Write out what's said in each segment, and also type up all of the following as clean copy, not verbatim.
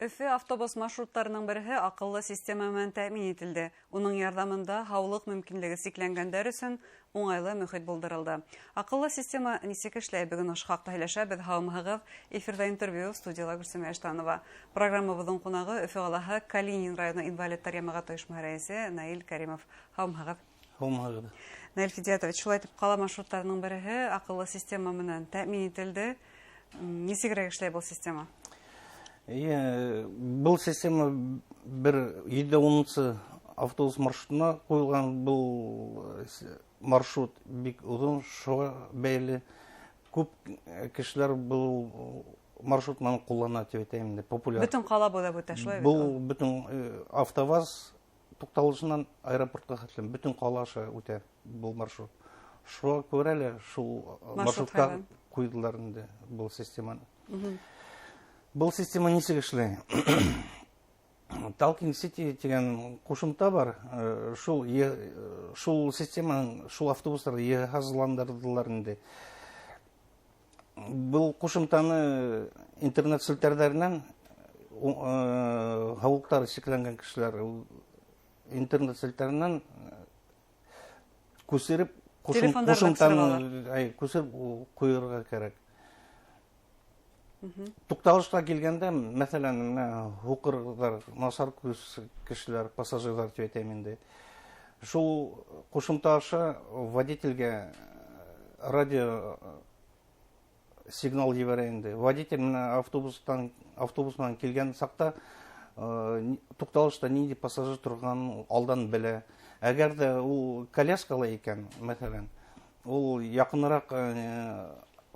Өфө автобус маршруттарының береһе аҡыллы система менән тәьмин ителде. Уның ярҙамында һаулыҡ мөмкинлеге сикләнгәндәр өсөн уңайлы мөхит булдырылды. Аҡыллы система нисек эшләй? Бөгөн ошо хаҡта һөйләшәбеҙ. Һаумыһығыҙ! Эфирҙа интервью, студияла Гөлсөмә Эштанова. Программабыҙҙың ҡунағы Өфө ҡалаһы Калинин районы инвалидтар йәмәғәт ойошмаһы рәйесе Наил Кәримов. Һаумыһығыҙ! Һаумыһығыҙ! Наил Фидиятович, шулай итеп ҡала маршруттарының береһе аҡыллы система менән тәьмин ителде. Нисегерәк эшләй был система? Эйе, был система бер 110 автобус маршрутына ҡуйылған. Был маршрут бик оҙон, шуға бәйле күп кешеләр был маршрут менән ҡуллана тип әйтәйем инде, популяр. Бөтөн ҡала буйлап үтә, шулай бит? Был бөтөн АвтоВАЗ туҡталышынан аэропортҡа хәтлем бөтөн ҡала аша үтә был маршрут. Шуға күрә лә шул маршрутҡа ҡуйҙылар инде был системаны. Был система нисек эшләй? Talking City тигән ҡушымта бар. Шул системаның, шул автобустарҙы йыһазландырҙылар инде. Был ҡушымтаны интернет селтәрҙәренән һаулыҡтары сикләнгән кешеләр интернет селтәренән күсереп ҡушымтаны күсереп ҡуйырға кәрәк. Туҡталышҡа килгәндә, мәҫәлән, менә һуҡырҙар, насар күҙ кешеләр, пассажирҙар тип әйтәйем инде. Шул ҡушымта аша водителгә радио сигнал ебәрә инде. Водитель менә автобус менән килгән саҡта туҡталышта ниндәй пассажир торғанын алдан белә. Әгәр ҙә ул коляскала икән, мәҫәлән, ул яҡыныраҡ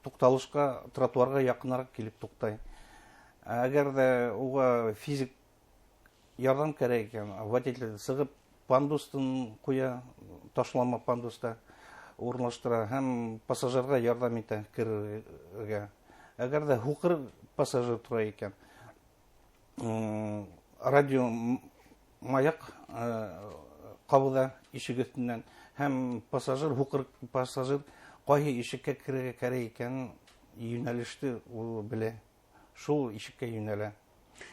туҡталышҡа, тротуарға яҡыныраҡ килеп туҡтай. Әгәр ҙә уға физик ярҙам кәрәк икән, водитель сығып пандустын ҡуя, ташлама пандуста урынлаштыра һәм пассажирға ярҙам итә керергә. Әгәр ҙә һуҡыр пассажир тора икән, радио маяк ҡабыҙа ишек өҫтөнән һәм пассажир, һуҡыр пассажир ҡайһы ишеккә керергә кәрәк икәнен йүнәлеште ул белә, шул ишеккә йүнәлә.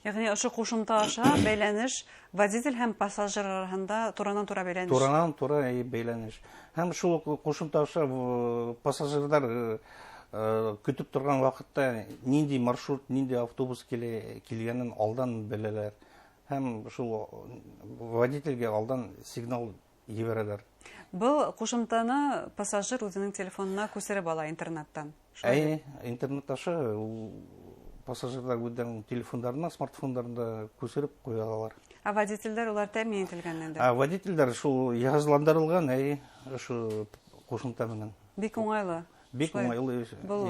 Йәғни ошо ҡушымта аша бәйләнеш водитель һәм пассажир араһында туранан-тура бәйләнеш. Туранан-тура бәйләнеш. Һәм шул ҡушымта аша пассажирҙар көтөп торған ваҡытта ниндәй маршрут, ниндәй автобус килгәнен алдан беләләр. Һәм шул водителгә алдан сигнал ебәрәләр. Был ҡушымтаны пассажир үҙенең телефонына күсереп ала интернеттан. Әйе, интернет аша ул пассажирҙар үҙҙәренең телефондарына, смартфондарында күсереп ҡуя алалар. Ә водителдәр улар тәьмин ителгән инде? Ә водителдәр шул йыһазландырылған, әйе, ошо ҡушымта менән. Бик уңайлы. Бик уңайлы. Был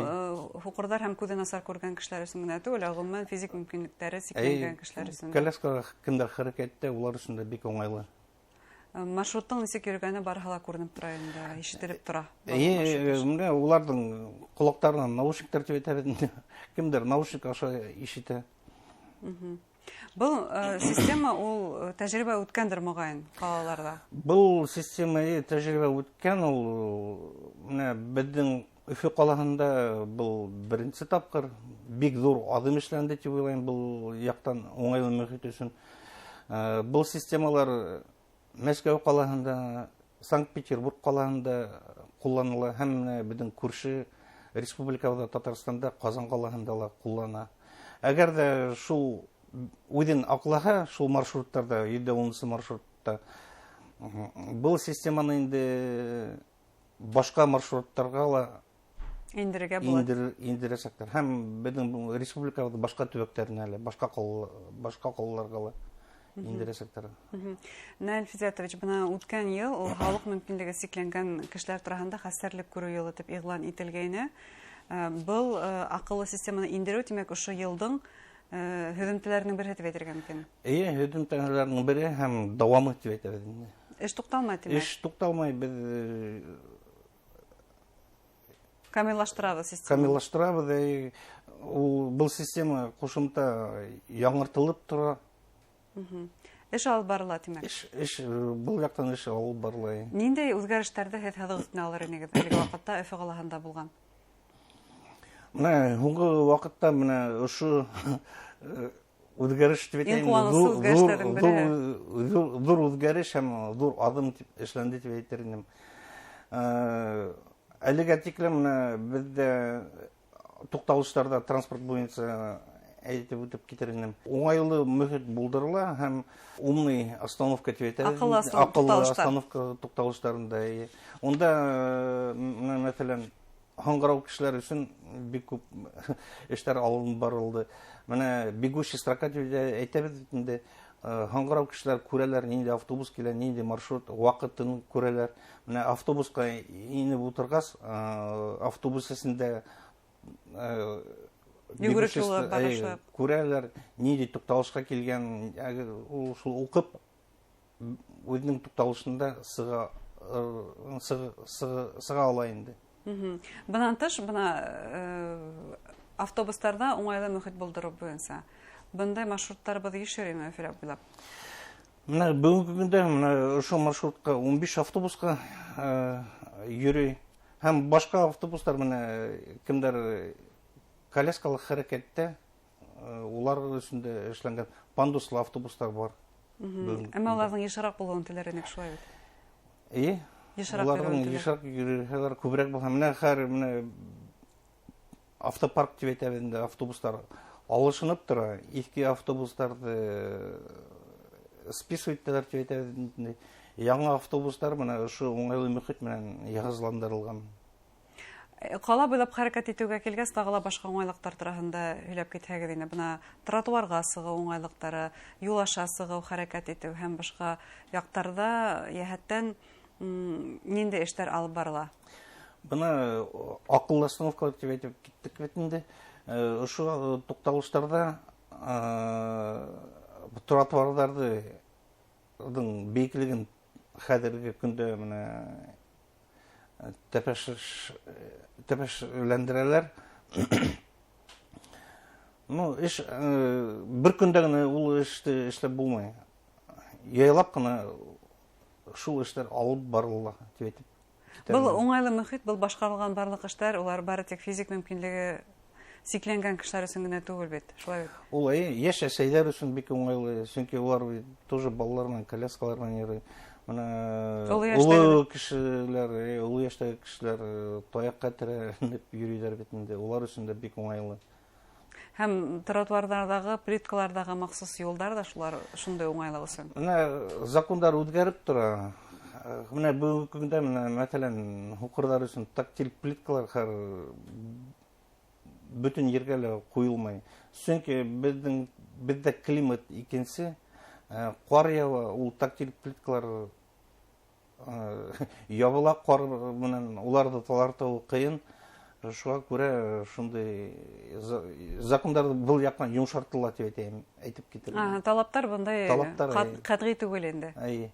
һуҡырҙар һәм күҙе насар күргән кешеләр өсөн генә түгел, ә ғөмүмән физик мөмкинлектәре сикләнгән кешеләр өсөн. Коляскаға кемдәр хәрәкәттә, улар өсөн дә бик уңайлы. Маршруттың нисек йөрөгәне барыһы ла күренеп тора инде, ишетелеп тора. Эйе, менә уларҙың ҡолаҡтарынан наушниктар тип әйтәбеҙ инде. Кемдер наушник аша ишетә. Был система ул тәжрибә үткәндер моғайын ҡалаларҙа. Был система тәжрибә үткән, ул менә беҙҙең Өфө ҡалаһында был беренсе тапҡыр бик ҙур аҙым эшләнде тип уйлайым был яҡтан уңайлы мөхит өсөн. Был системалар Мәскәү ҡалаһында, Санкт-Петербург ҡалаһында ҡулланыла һәм менә беҙҙең күрше республикабыҙҙа, Татарстанда, Ҡазан ҡалаһында ла ҡуллана. Әгәр ҙә шул үҙен аҡлаһа, шул маршруттарҙа, 110 маршрутта, был системаны инде башҡа маршруттарға ла индерергә була. Индерәсәктәр. Һәм беҙҙең республикабыҙҙың башҡа төбәктәренә лә, башҡа ҡалаларға ла индерәсәктәр. Наил Фидиятович, бына үткән йыл ул һаулыҡ мөмкинлеге сикләнгән кешеләр тураһында хәстәрлек күреү йылы тип иғлан ителгәйне. Был аҡыллы системаны индереү, тимәк, ошо йылдың һөҙөмтәләренең береһе тип әйтергә мөмкин. Эйе, һөҙөмтәләренең береһе һәм дауамы тип әйтәбеҙ инде. Эш туҡталмай, тимәк? Эш туҡталмай, беҙ Камиллаштырабыҙ системаны. Камиллаштырабыҙ, эйе. Ул был система ҡушымта яңыртылып тора. Эш алып барыла, тимәк? Был яҡтан эш алып барыла, эйе. Ниндәй үҙгәрештәрҙе һеҙ һыҙыҡ өҫтөнә алыр инегеҙ әлеге ваҡытта Өфө ҡалаһында булған? Менә һуңғы ваҡытта менә ошо үҙгәреш тип әйтәйем. Иң ҡыуаныслы үҙгәрештәрҙең береһе. Ҙур үҙгәреш һәм ҙур аҙым тип эшләнде тип әйтер инем. Әлегә тиклем менә беҙҙә туҡталыштарҙа транспорт буйынса әйтеп үтеп китер инем. Уңайлы мөхит булдырыла һәм умный остановка тип әйтәбеҙ. Аҡыллы остановка Аҡыллы туҡталыштар. остановка туҡталыштарында, эйе. Унда, менә, мәҫәлән, һаңғырау кешеләр өсөн бик күп эштәр алынып барылды. Менә бегущий строка тип әйтәбеҙ бит инде. Һаңғырау кешеләр күрәләр, ниндәй автобус килә, ниндәй маршрут, ваҡытын күрәләр. Менә автобусҡа инеп ултырғас, автобус эсендә, Йүгерек бегущий юлы барышы. күрәләр, ниндәй туҡталышҡа килгән, әгәр ул шул уҡып, үҙенең туҡталышында сыға ала инде. Бынан тыш, бына автобустарҙа уңайлы мөхит булдырыу буйынса бындай маршруттарыбыҙ еш йөрөймө Өфөлә буйлап? Менә бөгөнгө көндә менә ошо маршрутҡа 15 автобусҡа йөрөй. Һәм башҡа автобустар менә кемдәр коляскалы хәрәкәттә, улар өсөн дә эшләнгән пандуслы автобустар бар. Бөгөнгө Әммә көндә. уларҙың йышыраҡ булыуын теләр инек, шулай бит? Эйе. Йышыраҡ Уларҙың йөрөүен теләр. йышыраҡ йөрөһәләр күберәк булһа, менә хәҙер менә автопарк тип әйтәбеҙ инде, автобустар алышынып тора. Иҫке автобустарҙы списывать итәләр тип әйтәбеҙ инде. Яңы автобустар менә ошо уңайлы мөхит менән йыһазландырылған. Ҡала буйлап хәрәкәт итеүгә килгәс, тағы ла башҡа уңайлыҡтар тураһында һөйләп китһәгеҙ ине. Бына тротуарға сығыу уңайлыҡтары, юл аша сығыу, хәрәкәт итеү һәм башҡа яҡтарҙа йәһәттән ниндәй эштәр алып барыла? Бына аҡыллы остановкалар тип әйтеп киттек бит инде. Ошо туҡталыштарҙа тротуарҙарҙың бейеклеген хәҙерге көндә менә тәпәшләндерәләр. Эш бер көндә генә ул эште эшләп булмай. Яйлап ҡына шул эштәр алып барыла тип әйтеп китәм. Был уңайлы мөхит, был башҡарылған барлыҡ эштәр, улар бары тик физик мөмкинлеге сикләнгән кешеләр өсөн генә түгел бит, шулай бит? Ул, әйе, йәш әсәйҙәр өсөн бик уңайлы, сөнки улар бит тоже балалар менән, коляскалар менән йөрөй. Менә Оло йәштәге оло кешеләр, әйе, оло йәштәге кешеләр таяҡҡа терәнеп йөрөйҙәр бит инде, улар өсөн дә бик уңайлы. Һәм тротуарҙарҙағы, плиткаларҙағы махсус юлдар да шулар шундай уңайлыҡ өсөн. Менә закондар үҙгәреп тора. Менә бөгөнгө көндә, менә, мәҫәлән, һуҡырҙар өсөн тактиль плиткалар хәҙер бөтөн ергә лә ҡуйылмай. Сөнки беҙҙә климат икенсе, ҡар яуа, ул тактиль плиткалар ябыла ҡар менән, уларҙы талартыу ҡыйын. Шуға күрә шундай закондар был яҡтан йомшартыла тип әйтәйем, әйтеп китермен. Талаптар бындай Талаптар, әйе. ҡәтғи түгел инде. Әйе.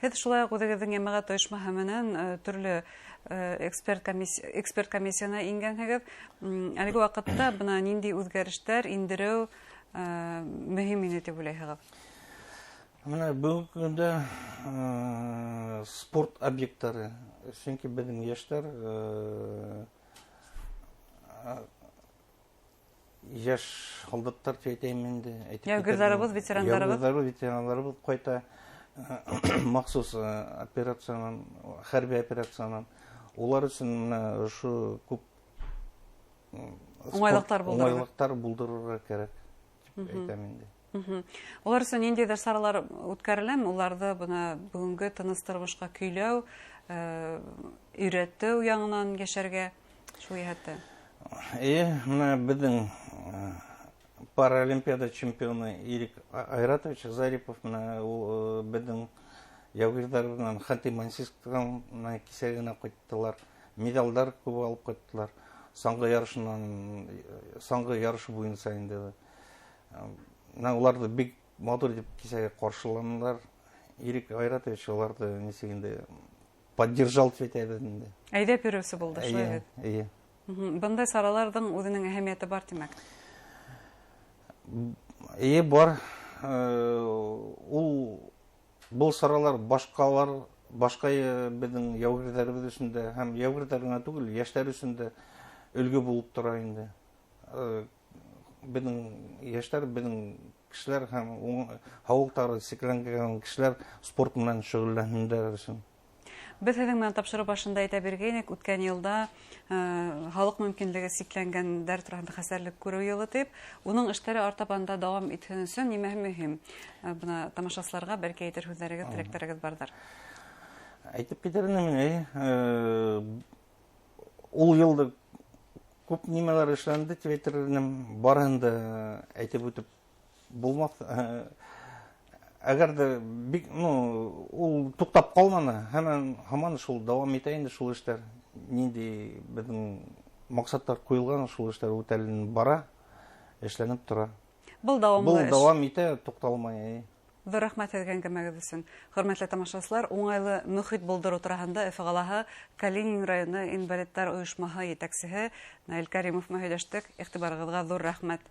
Һеҙ шулай уҡ үҙегеҙҙең йәмәғәт ойошмаһы менән төрлө эксперт комиссияһына ингәнһегеҙ. Әлеге ваҡытта бына ниндәй үҙгәрештәр индереү мөһим ине тип уйлайһығыҙ? Менә бөгөнгө көндә спорт объекттары, сөнки беҙҙең йәштәр йәш һалдаттар тип әйтәйем инде, әйтеп китәм. Яугирҙарыбыҙ, ветерандарыбыҙ. Яугирҙарыбыҙ, ветерандарыбыҙ ҡайта махсус операциянан, хәрби операциянан. Улар өсөн менә ошо күп спорт Уңайлыҡтар булдырырға. уңайлыҡтар булдырырға кәрәк тип әйтәм инде. Улар өсөн ниндәйҙер саралар үткәреләме? Уларҙы бына бөгөнгө тыныс тормошҡа көйләү, өйрәтеү яңынан йәшәргә шул йәһәттән. Эйе, менә беҙҙең паралимпиада чемпионы Ирек Айратович Зарипов, менә ул беҙҙең яугирҙар менән Ханты-Мансийсктан менә кисә генә ҡайттылар, медалдар күп алып ҡайттылар. Саңғы ярышынан, саңғы ярышы буйынса инде. Менә уларҙы бик матур итеп кисәгә ҡаршыланылар. Ирек Айратович уларҙы нисек инде поддержал тип әйтәбеҙ инде. Әйҙәп йөрөүсе булды, шулай Эйе, бит? эйе. Бындай сараларҙың үҙенең әһәмиәте бар, тимәк? Эйе, бар. Ул был саралар башҡа беҙҙең яугирҙәребеҙ өсөн дә һәм яугирҙәр генә түгел, йәштәр өсөн дә өлгө булып тора инде. Беҙҙең йәштәр, беҙҙең кешеләр һәм һаулыҡтары сикләнгән кешеләр спорт менән шөғөлләнһендәр өсөн. Беҙ һеҙҙең менән тапшырыу башында әйтә биргәйнек, үткән йылда һаулыҡ мөмкинлеге сикләнгәндәр тураһында хәстәрлек күреү йылы тип, уның эштәре артабан да дауам итһен өсөн нимәһе мөһим? Бына тамашасыларға бәлки әйтер һүҙҙәрегеҙ, теләктәрегеҙ барҙыр. Әйтеп китер инем, ул йылда күп нимәләр эшләнде тип әйтер инем, барыһын да әйтеп үтеп булмаҫ. Әгәр ҙә бик, ну, ул туҡтап ҡалманы, һаман шул дауам итә инде шул эштәр. Ниндәй беҙҙең маҡсаттар ҡуйылған, шул эштәр үтәлен бара, эшләнеп тора. Был дауамлы Был эш. дауам итә, туҡталмай. Ҙур рәхмәт һеҙгә әңгәмәгеҙ өсөн. Хөрмәтле тамашасылар, уңайлы мөхит булдырыу тураһында Өфө ҡалаһы Калинин районы инвалидтар ойошмаһы етәксеһе Наил Кәримов менән һөйләштек. Иғтибарығыҙға ҙур рәхмәт.